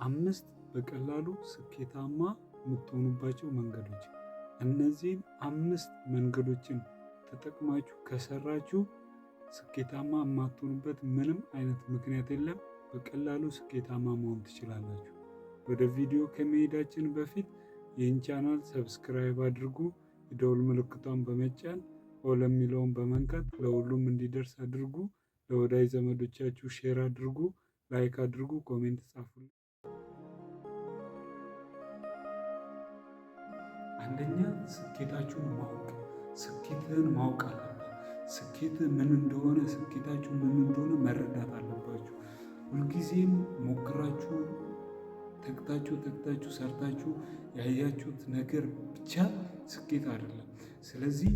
አምስት በቀላሉ ስኬታማ የምትሆኑባቸው መንገዶች። እነዚህን አምስት መንገዶችን ተጠቅማችሁ ከሰራችሁ ስኬታማ የማትሆኑበት ምንም አይነት ምክንያት የለም። በቀላሉ ስኬታማ መሆን ትችላላችሁ። ወደ ቪዲዮ ከመሄዳችን በፊት ይህን channel subscribe አድርጉ። የደውል ምልክቷን በመጫን all የሚለውን በመንካት ለሁሉም እንዲደርስ አድርጉ። ለወዳጅ ዘመዶቻችሁ share አድርጉ፣ like አድርጉ፣ comment ጻፉ። አንደኛ ስኬታችሁን ማወቅ፣ ስኬትህን ማወቅ አለብህ። ስኬት ምን እንደሆነ ስኬታችሁ ምን እንደሆነ መረዳት አለባችሁ። ሁልጊዜም ሞክራችሁ ተግታችሁ ተግታችሁ ሰርታችሁ ያያችሁት ነገር ብቻ ስኬት አይደለም። ስለዚህ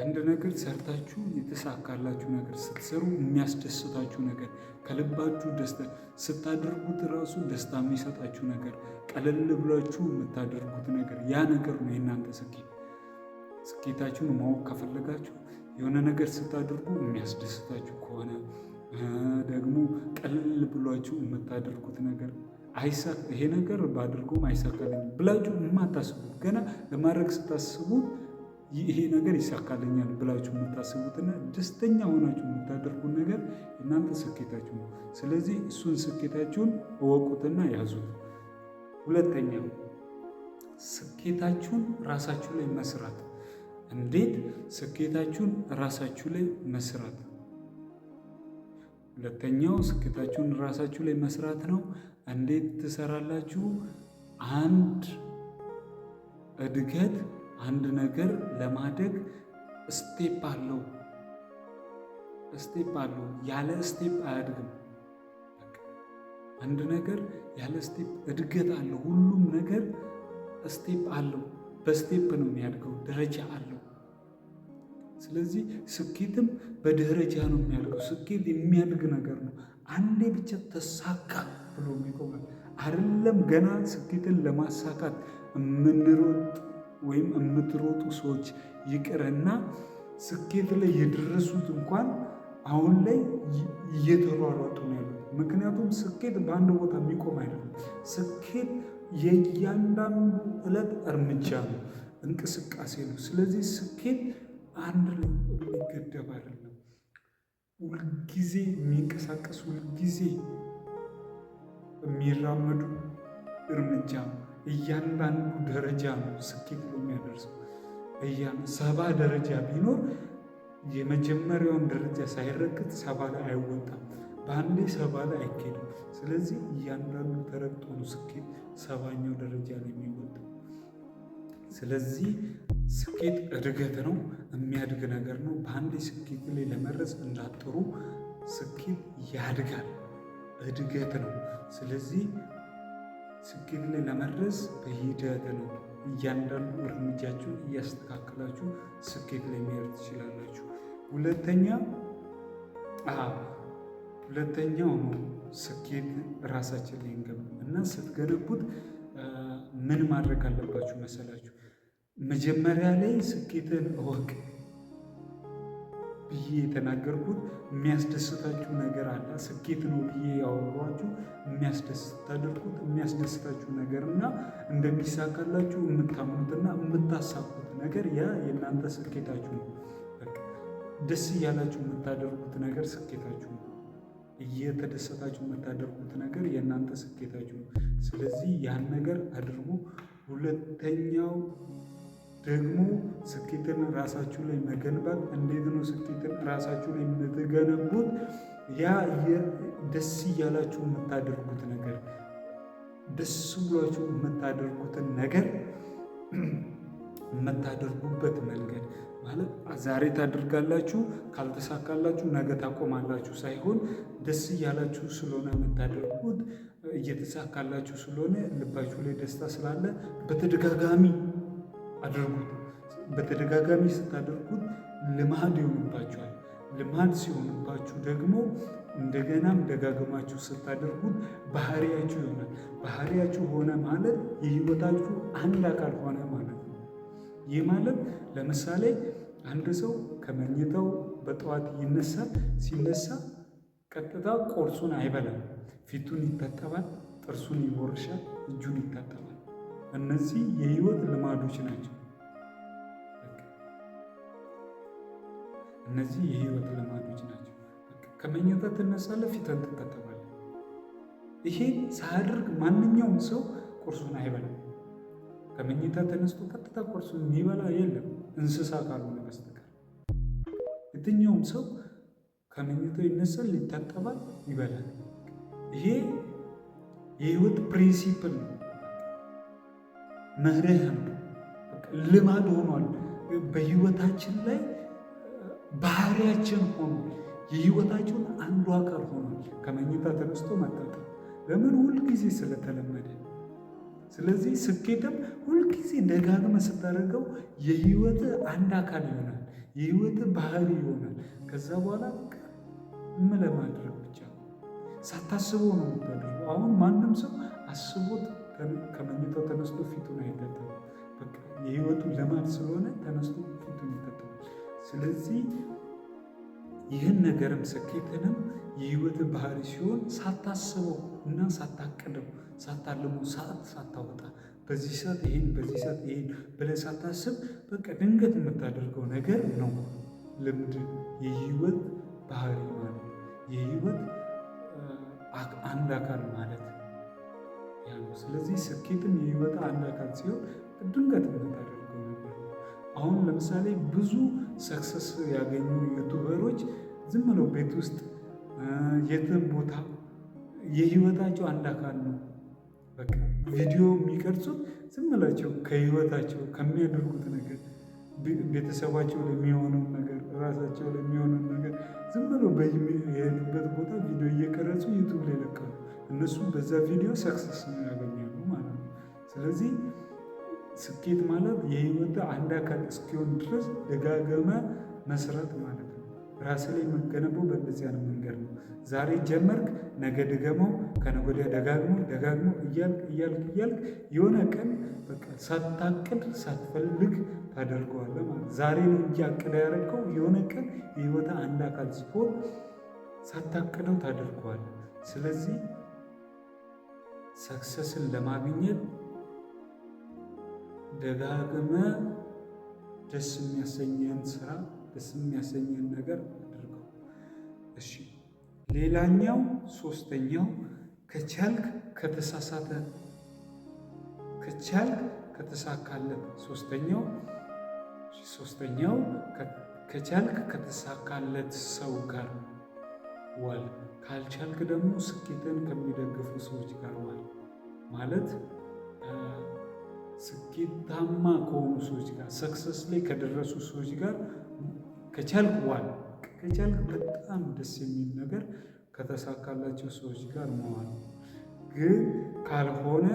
አንድ ነገር ሰርታችሁ የተሳካላችሁ ነገር ስትሰሩ የሚያስደስታችሁ ነገር ከልባችሁ ደስታ ስታደርጉት ራሱ ደስታ የሚሰጣችሁ ነገር ቀለል ብላችሁ የምታደርጉት ነገር ያ ነገር ነው የእናንተ ስኬት። ስኬታችሁን ማወቅ ከፈለጋችሁ የሆነ ነገር ስታደርጉ የሚያስደስታችሁ ከሆነ ደግሞ ቀለል ብሏችሁ የምታደርጉት ነገር ይሄ ነገር ባድርጎም አይሳካልኝም ብላችሁ የማታስቡት ገና ለማድረግ ስታስቡት ይሄ ነገር ይሳካልኛል ብላችሁ የምታስቡትና ደስተኛ ሆናችሁ የምታደርጉት ነገር እናንተ ስኬታችሁ ነው። ስለዚህ እሱን ስኬታችሁን እወቁትና ያዙት። ሁለተኛ ስኬታችሁን ራሳችሁ ላይ መስራት። እንዴት ስኬታችሁን ራሳችሁ ላይ መስራት? ሁለተኛው ስኬታችሁን ራሳችሁ ላይ መስራት ነው። እንዴት ትሰራላችሁ? አንድ እድገት አንድ ነገር ለማደግ step አለው፣ step አለው። ያለ step አያድግም። አንድ ነገር ያለ step እድገት አለው። ሁሉም ነገር step አለው። በ step ነው የሚያድገው፣ ደረጃ አለው። ስለዚህ ስኬትም በደረጃ ነው የሚያድገው። ስኬት የሚያድግ ነገር ነው። አንዴ ብቻ ተሳካ ብሎ የሚቆም አይደለም። ገና ስኬትን ለማሳካት የምንሮጥ ወይም የምትሮጡ ሰዎች ይቅርና ስኬት ላይ የደረሱት እንኳን አሁን ላይ እየተሯሯጡ ነው ያሉት። ምክንያቱም ስኬት በአንድ ቦታ የሚቆም አይደለም። ስኬት የእያንዳንዱ ዕለት እርምጃ ነው፣ እንቅስቃሴ ነው። ስለዚህ ስኬት አንድ ላይ የሚገደብ አይደለም። ሁልጊዜ የሚንቀሳቀስ ሁልጊዜ የሚራመዱ እርምጃ ነው። እያንዳንዱ ደረጃ ነው ስኬት የሚያደርሰው። 70 ደረጃ ቢኖር የመጀመሪያውን ደረጃ ሳይረግጥ 70 ላይ አይወጣም። በአንዴ 70 ላይ አይኬድም። ስለዚህ እያንዳንዱ ተረግጦ ነው ስኬት 70ኛው ደረጃ ላይ የሚወጣው። ስለዚህ ስኬት እድገት ነው፣ የሚያድግ ነገር ነው። በአንዴ ስኬት ላይ ለመድረስ እንዳትጥሩ። ስኬት ያድጋል፣ እድገት ነው። ስለዚህ ስኬት ላይ ለመድረስ በሂደት ነው። እያንዳንዱ እርምጃችሁን እያስተካከላችሁ ስኬት ላይ መሄድ ትችላላችሁ። ሁለተኛው ነው ስኬት ራሳችን ላይ እንገባ እና ስትገነቡት ምን ማድረግ አለባችሁ መሰላችሁ? መጀመሪያ ላይ ስኬትን እወቅ ብዬ የተናገርኩት የሚያስደስታችሁ ነገር አለ። ስኬት ነው ብዬ ያወሯችሁ የሚያስደስታደርጉት የሚያስደስታችሁ ነገር እና እንደሚሳካላችሁ የምታምኑትና የምታሳኩት ነገር ያ የእናንተ ስኬታችሁ ነው። ደስ እያላችሁ የምታደርጉት ነገር ስኬታችሁ ነው። እየተደሰታችሁ የምታደርጉት ነገር የእናንተ ስኬታችሁ ነው። ስለዚህ ያን ነገር አድርጉ። ሁለተኛው ደግሞ ስኬትን ራሳችሁ ላይ መገንባት። እንዴት ነው ስኬትን ራሳችሁ ላይ የምትገነቡት? ያ ደስ እያላችሁ የምታደርጉት ነገር ደስ ብሏችሁ የምታደርጉትን ነገር የምታደርጉበት መንገድ ማለት ዛሬ ታደርጋላችሁ፣ ካልተሳካላችሁ ነገ ታቆማላችሁ ሳይሆን ደስ እያላችሁ ስለሆነ የምታደርጉት እየተሳካላችሁ ስለሆነ ልባችሁ ላይ ደስታ ስላለ በተደጋጋሚ አድርጉት። በተደጋጋሚ ስታደርጉት ልማድ ይሆንባችኋል። ልማድ ሲሆንባችሁ ደግሞ እንደገናም ደጋግማችሁ ስታደርጉት ባህሪያችሁ ይሆናል። ባህሪያችሁ ሆነ ማለት የህይወታችሁ አንድ አካል ሆነ ማለት ነው። ይህ ማለት ለምሳሌ አንድ ሰው ከመኝታው በጠዋት ይነሳል። ሲነሳ ቀጥታ ቁርሱን አይበላም። ፊቱን ይታጠባል፣ ጥርሱን ይቦርሻል፣ እጁን ይታጠባል። እነዚህ የህይወት ልማዶች ናቸው። እነዚህ የህይወት ልማዶች ናቸው። ከመኝታ ትነሳለህ፣ ፊትህን ትታጠባለህ። ይሄ ሳያደርግ ማንኛውም ሰው ቁርሱን አይበላም። ከመኝታ ተነስቶ ቀጥታ ቁርሱን የሚበላ የለም እንስሳ ካልሆነ በስተቀር። የትኛውም ሰው ከመኝታው ይነሳል፣ ይታጠባል፣ ይበላል። ይሄ የህይወት principle ነው፣ መርህ ነው፣ ልማድ ሆኗል። በህይወታችን ላይ ባህሪያችን ሆኗል። የህይወታችን አንዱ አካል ሆኗል። ከመኝታ ተነስቶ መታጠብ ለምን? ሁልጊዜ ስለተለመደ። ስለዚህ ስኬትም ሁልጊዜ ደጋግመህ ስታደርገው የህይወት አንድ አካል ይሆናል፣ የህይወት ባህሪ ይሆናል። ከዛ በኋላ ምን ለማድረግ ብቻ ሳታስበው ነው የምታደርገው። አሁን ማንም ሰው አስቦት ከመኝታው ተነስቶ ፊቱን አይታጠብም። በቃ የህይወቱ ልማድ ስለሆነ ተነስቶ ፊቱን ይታጠባል። ስለዚህ ይህን ነገርም ስኬትንም የህይወት ባህሪ ሲሆን ሳታስበው እና ሳታቅደው ሳታልመው ሰዓት ሳታወጣ በዚህ ሰዓት ይሄን በዚህ ሰዓት ይሄን ብለህ ሳታስብ በቃ ድንገት የምታደርገው ነገር ነው ልምድ፣ የህይወት ባህሪ ማለት የህይወት አንድ አካል ማለት ያ ነው። ስለዚህ ስኬትም የህይወት አንድ አካል ሲሆን ድንገት የምታደርገው ነገር ነው። አሁን ለምሳሌ ብዙ success ያገኙ YouTuber ኦች ዝም ብለው ቤት ውስጥ የትም ቦታ የህይወታቸው አንድ አካል ነው። በቃ ቪዲዮ የሚቀርጹት ዝም ብላቸው ከህይወታቸው ከሚያደርጉት ነገር ቤተሰባቸው ለሚሆነውን ነገር ራሳቸው ለሚሆነውን ነገር ዝም ብለው የሄዱበት ቦታ ቪዲዮ እየቀረጹ YouTube ላይ ይለቃሉ። እነሱ በዛ ቪዲዮ success ነው ያገኛሉ ማለት ነው። ስለዚህ ስኬት ማለት የህይወት አንድ አካል እስኪሆን ድረስ ደጋግመህ መስራት ማለት ነው። ራስ ላይ የምገነባው በእንደዚህ አይነት መንገድ ነው። ዛሬ ጀመርክ፣ ነገ ድገመው፣ ከነገ ወዲያ ደጋግሞ ደጋግሞ እያልክ እያልክ እያልክ የሆነ ቀን በቃ ሳታቅድ ሳትፈልግ ታደርገዋለህ ማለት። ዛሬ ነው እንጂ አቅደህ ያደረግከው የሆነ ቀን የህይወት አንድ አካል ሲሆን ሳታቅደው ታደርገዋለህ። ስለዚህ success ን ለማግኘት ደጋግመህ ደስ የሚያሰኝህን ስራ ደስ የሚያሰኝህን ነገር አድርገው። እሺ፣ ሌላኛው ሶስተኛው ከቻልክ ከተሳሳተ ከቻልክ ከተሳካለት ሶስተኛው ከቻልክ ከተሳካለት ሰው ጋር ዋል፣ ካልቻልክ ደግሞ ስኬትን ከሚደግፉ ሰዎች ጋር ዋል። ማለት ስኬታማ ከሆኑ ሰዎች ጋር፣ success ላይ ከደረሱ ሰዎች ጋር ከቻልክ ዋል። ከቻልክ በጣም ደስ የሚል ነገር ከተሳካላቸው ሰዎች ጋር መዋል። ግን ካልሆነ፣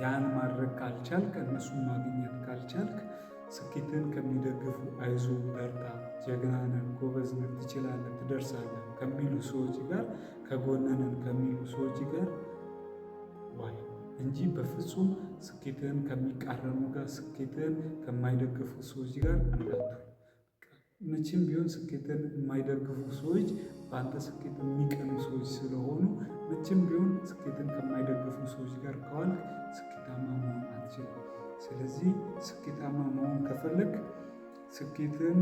ያን ማድረግ ካልቻልክ፣ እነሱን ማግኘት ካልቻልክ፣ ስኬትን ከሚደግፉ አይዞ፣ በርታ፣ ጀግና ነህ፣ ጎበዝ ነህ፣ ትችላለህ፣ ትደርሳለህ ከሚሉ ሰዎች ጋር፣ ከጎንህ ነን ከሚሉ ሰዎች ጋር ዋል እንጂ በፍጹም ስኬትህን ከሚቃረኑ ጋር፣ ስኬትህን ከማይደግፉ ሰዎች ጋር እንዳትውል። መቼም ቢሆን ስኬትን የማይደግፉ ሰዎች በአንተ ስኬት የሚቀኑ ሰዎች ስለሆኑ መቼም ቢሆን ስኬትን ከማይደግፉ ሰዎች ጋር ከዋልክ ስኬታማ መሆን አትችልም። ስለዚህ ስኬታማ መሆን ከፈለግ ስኬትን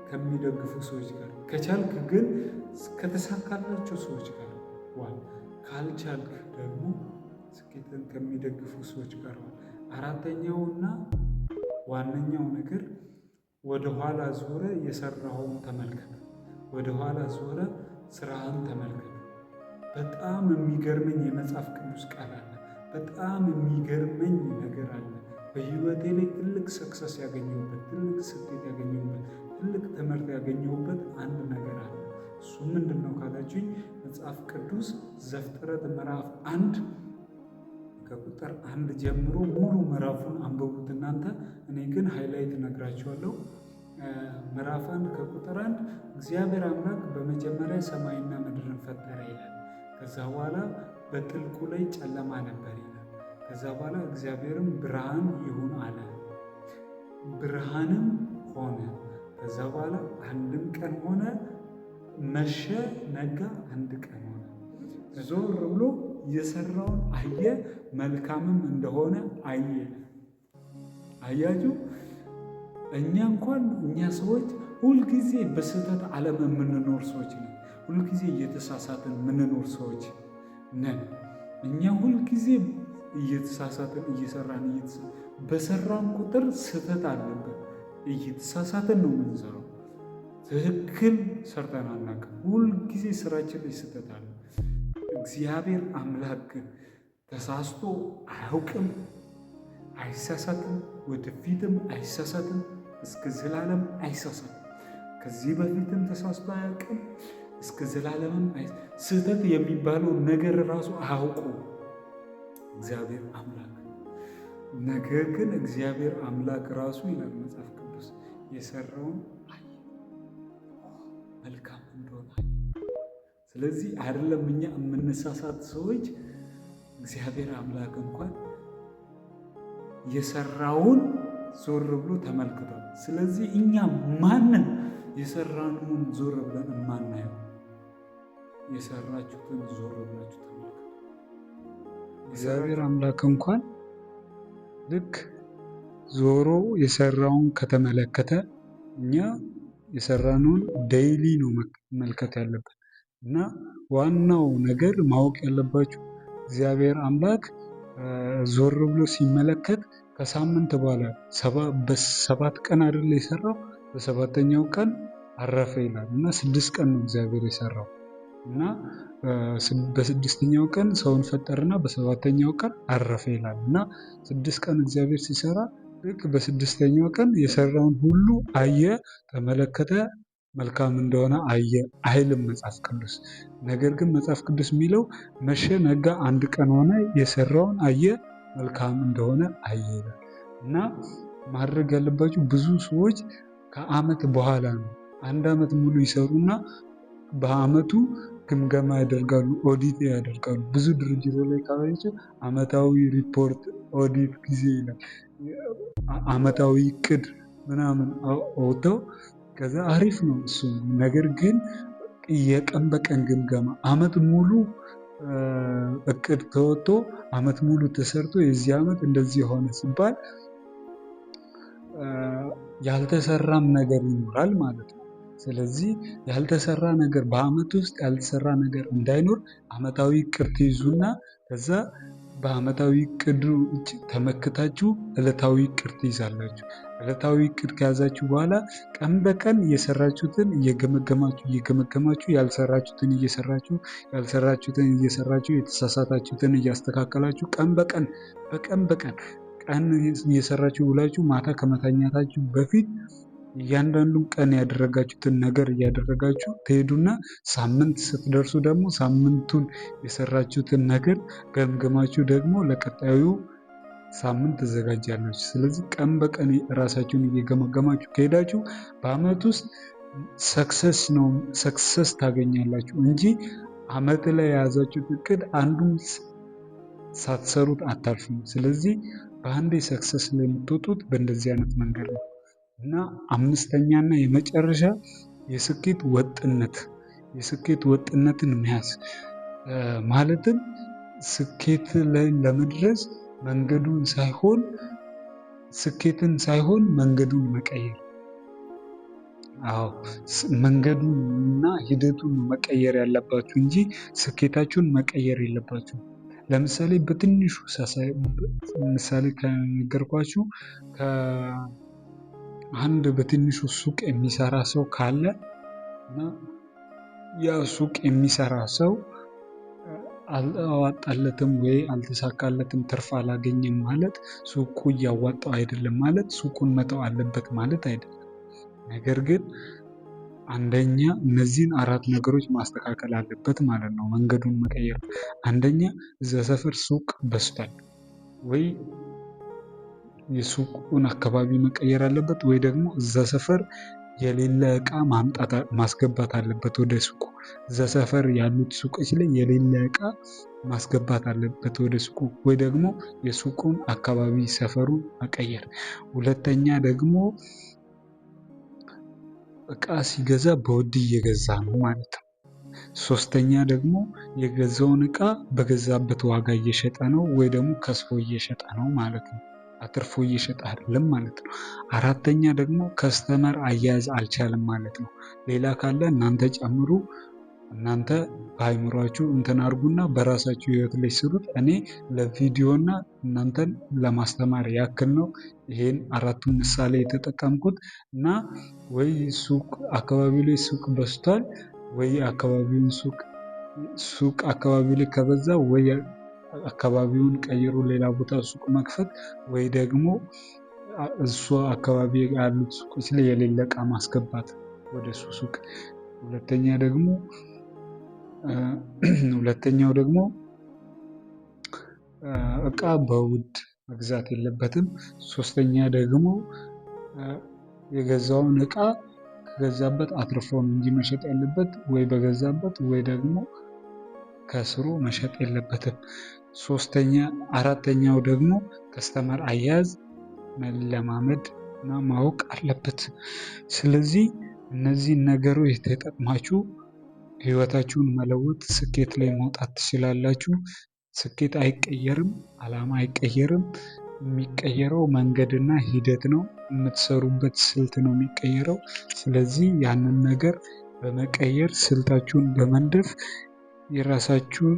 ከሚደግፉ ሰዎች ጋር፣ ከቻልክ ግን ከተሳካላቸው ሰዎች ጋር ዋል፣ ካልቻልክ ደግሞ ስኬትን ከሚደግፉ ሰዎች ጋር ዋል። አራተኛውና ዋነኛው ነገር ወደ ኋላ ዞረህ የሰራኸውን ተመልከት። ወደ ኋላ ዞረህ ስራህን ተመልከት። በጣም የሚገርመኝ የመጽሐፍ ቅዱስ ቃል አለ። በጣም የሚገርመኝ ነገር አለ። በህይወቴ ላይ ትልቅ success ያገኘሁበት፣ ትልቅ ስኬት ያገኘሁበት፣ ትልቅ ትምህርት ያገኘሁበት አንድ ነገር አለ። እሱ ምንድን ነው ካላችሁኝ፣ መጽሐፍ ቅዱስ ዘፍጥረት ምዕራፍ 1 ከቁጥር 1 ጀምሮ ሙሉ ምዕራፉን አንብቡት እናንተ። እኔ ግን highlight እነግራችኋለሁ። ምዕራፍ 1 ከቁጥር 1 እግዚአብሔር አምላክ በመጀመሪያ ሰማይና ምድርን ፈጠረ ይላል። ከዛ በኋላ በጥልቁ ላይ ጨለማ ነበር ይላል። ከዛ በኋላ እግዚአብሔርም ብርሃን ይሁን አለ፣ ብርሃንም ሆነ። ከዛ በኋላ አንድም ቀን ሆነ፣ መሸ፣ ነጋ፣ አንድ ቀን ሆነ። ዞር ብሎ የሰራውን አየ፣ መልካምም እንደሆነ አየ። አያችሁ፣ እኛ እንኳን እኛ ሰዎች ሁልጊዜ በስህተት ዓለም የምንኖር ሰዎች ነን። ሁልጊዜ እየተሳሳትን የምንኖር ሰዎች ነን። እኛ ሁልጊዜ እየተሳሳትን እየሰራን በሰራን ቁጥር ስህተት አለብን። እየተሳሳትን ነው የምንሰራው። ትክክል ሰርተን አናውቅም። ሁልጊዜ ስራችን ላይ ስህተት አለ። እግዚአብሔር አምላክ ግን ተሳስቶ አያውቅም፣ አይሳሳትም፣ ወደፊትም አይሳሳትም፣ እስከ ዘላለም አይሳሳትም። ከዚህ በፊትም ተሳስቶ አያውቅም፣ እስከ ዘላለምም ስህተት የሚባለው ነገር ራሱ አያውቁ እግዚአብሔር አምላክ። ነገር ግን እግዚአብሔር አምላክ ራሱ ይላል መጽሐፍ ቅዱስ የሰራውን አየ፣ መልካም እንደሆነ አየ። ስለዚህ አይደለም እኛ የምንሳሳት ሰዎች፣ እግዚአብሔር አምላክ እንኳን የሰራውን ዞር ብሎ ተመልክቷል። ስለዚህ እኛ ማንን የሰራነውን ዞር ብለን የማናየው? የሰራችሁትን ዞር ብላችሁ ተመልከቱ። እግዚአብሔር አምላክ እንኳን ልክ ዞሮ የሰራውን ከተመለከተ እኛ የሰራነውን daily ነው መመልከት ያለብን። እና ዋናው ነገር ማወቅ ያለባችሁ እግዚአብሔር አምላክ ዞር ብሎ ሲመለከት ከሳምንት በኋላ በሰባት ቀን አይደል የሰራው፣ በሰባተኛው ቀን አረፈ ይላል። እና 6 ቀን ነው እግዚአብሔር የሰራው። እና በስድስተኛው ቀን ሰውን ፈጠርና በሰባተኛው ቀን አረፈ ይላል። እና 6 ቀን እግዚአብሔር ሲሰራ ልክ በስድስተኛው ቀን የሰራውን ሁሉ አየ፣ ተመለከተ፣ መልካም እንደሆነ አየ አይልም መጽሐፍ ቅዱስ። ነገር ግን መጽሐፍ ቅዱስ የሚለው መሸ፣ ነጋ፣ አንድ ቀን ሆነ፣ የሰራውን አየ፣ መልካም እንደሆነ አየ ይላል። እና ማድረግ ያለባችሁ ብዙ ሰዎች ከአመት በኋላ ነው። አንድ አመት ሙሉ ይሰሩና በአመቱ ግምገማ ያደርጋሉ፣ ኦዲት ያደርጋሉ። ብዙ ድርጅቶች ላይ ካላችሁ አመታዊ ሪፖርት ኦዲት ጊዜ ይላል። አመታዊ እቅድ ምናምን አውጥተው ከዛ አሪፍ ነው እሱ። ነገር ግን የቀን በቀን ግምገማ አመት ሙሉ እቅድ ተወጥቶ አመት ሙሉ ተሰርቶ የዚህ አመት እንደዚህ ሆነ ሲባል ያልተሰራም ነገር ይኖራል ማለት ነው። ስለዚህ ያልተሰራ ነገር በአመት ውስጥ ያልተሰራ ነገር እንዳይኖር አመታዊ እቅድ ትይዙና ከዛ በአመታዊ እቅዱ ተመክታችሁ እለታዊ እቅድ ትይዛላችሁ። እለታዊ እቅድ ከያዛችሁ በኋላ ቀን በቀን የሰራችሁትን እየገመገማችሁ እየገመገማችሁ ያልሰራችሁትን እየሰራችሁ ያልሰራችሁትን እየሰራችሁ የተሳሳታችሁትን እያስተካከላችሁ ቀን በቀን በቀን በቀን ቀን እየሰራችሁ ውላችሁ ማታ ከመተኛታችሁ በፊት እያንዳንዱን ቀን ያደረጋችሁትን ነገር እያደረጋችሁ ትሄዱና ሳምንት ስትደርሱ ደግሞ ሳምንቱን የሰራችሁትን ነገር ገምገማችሁ ደግሞ ለቀጣዩ ሳምንት ትዘጋጃላችሁ። ስለዚህ ቀን በቀን ራሳችሁን እየገመገማችሁ ከሄዳችሁ በአመት ውስጥ success ነው success ታገኛላችሁ እንጂ አመት ላይ የያዛችሁት እቅድ አንዱን ሳትሰሩት አታልፉም። ስለዚህ በአንዴ success ላይ የምትወጡት በእንደዚህ አይነት መንገድ ነው። እና አምስተኛና የመጨረሻ የስኬት ወጥነት፣ የስኬት ወጥነትን መያዝ ማለትም ስኬት ላይ ለመድረስ መንገዱን ሳይሆን ስኬትን ሳይሆን መንገዱን መቀየር። አዎ መንገዱንና ሂደቱን መቀየር ያለባችሁ እንጂ ስኬታችሁን መቀየር የለባችሁም። ለምሳሌ በትንሹ ምሳሌ ከነገርኳችሁ ከአንድ በትንሹ ሱቅ የሚሰራ ሰው ካለ እና ያ ሱቅ የሚሰራ ሰው አላዋጣለትም ወይ አልተሳካለትም፣ ትርፍ አላገኘም ማለት ሱቁ እያዋጣው አይደለም ማለት ሱቁን መተው አለበት ማለት አይደለም። ነገር ግን አንደኛ እነዚህን አራት ነገሮች ማስተካከል አለበት ማለት ነው። መንገዱን መቀየር። አንደኛ እዛ ሰፈር ሱቅ በዝቷል ወይ የሱቁን አካባቢ መቀየር አለበት ወይ ደግሞ እዛ ሰፈር የሌለ እቃ ማምጣት ማስገባት አለበት ወደ ሱቁ። እዛ ሰፈር ያሉት ሱቆች ላይ የሌለ እቃ ማስገባት አለበት ወደ ሱቁ ወይ ደግሞ የሱቁን አካባቢ ሰፈሩን መቀየር። ሁለተኛ ደግሞ እቃ ሲገዛ በውድ እየገዛ ነው ማለት ነው። ሶስተኛ ደግሞ የገዛውን እቃ በገዛበት ዋጋ እየሸጠ ነው ወይ ደግሞ ከስሮ እየሸጠ ነው ማለት ነው። አትርፎ እየሸጠ አይደለም ማለት ነው። አራተኛ ደግሞ customer አያያዝ አልቻለም ማለት ነው። ሌላ ካለ እናንተ ጨምሩ። እናንተ በአይምሯችሁ እንትን አድርጉና በራሳችሁ ህይወት ላይ ስሩት። እኔ ለቪዲዮና እናንተን ለማስተማር ያክል ነው ይሄን አራቱን ምሳሌ የተጠቀምኩት። እና ወይ ሱቅ አካባቢው ላይ ሱቅ በዝቷል፣ ወይ አካባቢውን ሱቅ አካባቢው ላይ ከበዛ ወይ አካባቢውን ቀይሮ ሌላ ቦታ ሱቅ መክፈት፣ ወይ ደግሞ እሱ አካባቢ ያሉት ሱቆች ላይ የሌለ እቃ ማስገባት ወደ እሱ ሱቅ። ሁለተኛው ደግሞ እቃ በውድ መግዛት የለበትም። ሶስተኛ ደግሞ የገዛውን እቃ ከገዛበት አትርፎ ነው እንጂ መሸጥ ያለበት፣ ወይ በገዛበት ወይ ደግሞ ከስሮ መሸጥ የለበትም። አራተኛው ደግሞ customer አያያዝ መለማመድ እና ማወቅ አለበት። ስለዚህ እነዚህን ነገሮች ተጠቅማችሁ ህይወታችሁን መለወጥ፣ ስኬት ላይ መውጣት ትችላላችሁ። ስኬት አይቀየርም፣ አላማ አይቀየርም። የሚቀየረው መንገድና ሂደት ነው። የምትሰሩበት ስልት ነው የሚቀየረው። ስለዚህ ያንን ነገር በመቀየር ስልታችሁን በመንደፍ የራሳችሁን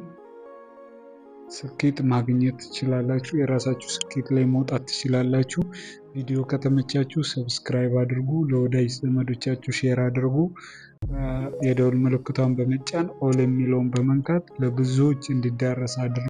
ስኬት ማግኘት ትችላላችሁ። የራሳችሁ ስኬት ላይ መውጣት ትችላላችሁ። ቪዲዮ ከተመቻችሁ subscribe አድርጉ፣ ለወዳጅ ዘመዶቻችሁ share አድርጉ። የደውል ምልክቷን በመጫን all የሚለውን በመንካት ለብዙዎች እንዲዳረስ አድርጉ።